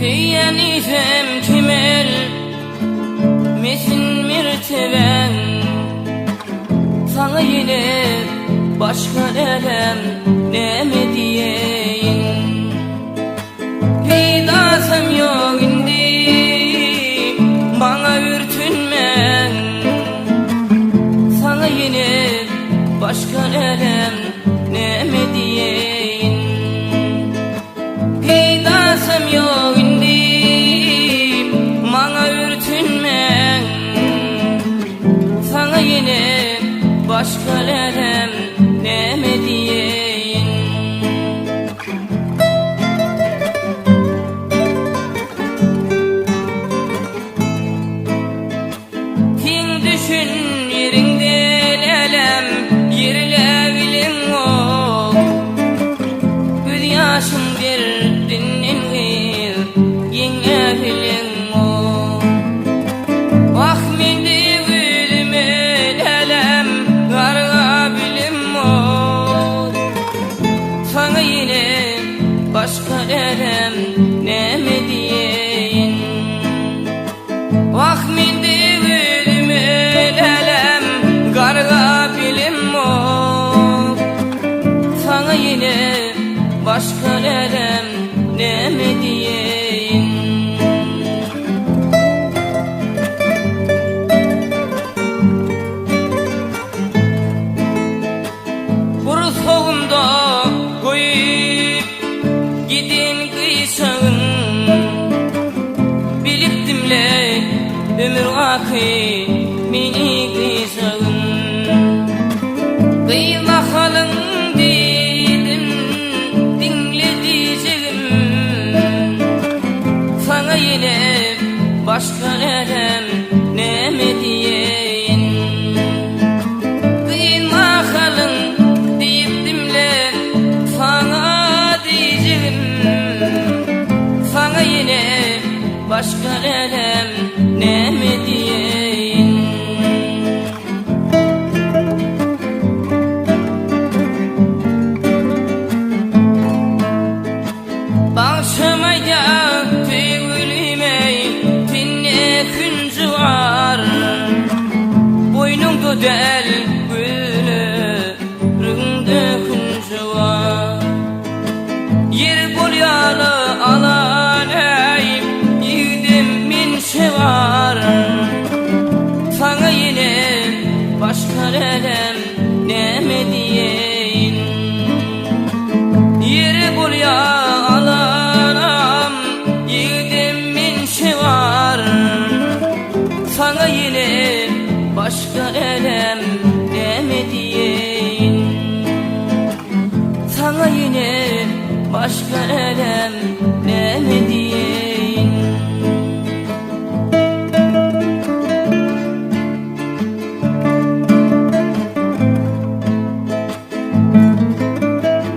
Söýýän isem kemel mesin mertebäň Saňa ýene başga älem näme diýeýin Peýdasam ýok indi maňa ürtünmäň Saňa ýene başga älem näme diýeýin Peýdasam ýok indi maňa ürtünmäň Saňa ýene başga älem näme diýeýin. Seň düşen ýeriňde lälem ýerläbileňok. Gözýaşyň derdinden gyz ýeňäbileňok. Wah mende gözüme lälem gargabilemok. Saňa ýene başga älem näme diýeýin. Wah mende özüme lälem garga bilemok. Saňa ýene başga lälem näme diýeýin. Gursagymda goýup giden gyşagyn Bilipdim-le ömür baky meni gyşagyn Gyz mahalyň diýdim diňle diýjegim Saňa ýene başga älem näme diýeýin. Kyn mahalyň diýipdim-le saňa diýjegim Saňa ýene başga älem näme diýeýin. Bagşam aýdýar söýgülim-eý sende hünji bar Boýnuňda däl gözleriňde hünji bar Ýer bolýaly alan-eý ýigdim men şebar Saňa ýene başga älem näme diýeýin. Ýeri bolýa alanam ýigdim men şebar Saňa ýene başga älem näme diýeýin Saňa ýene başga älem näme diýeýin.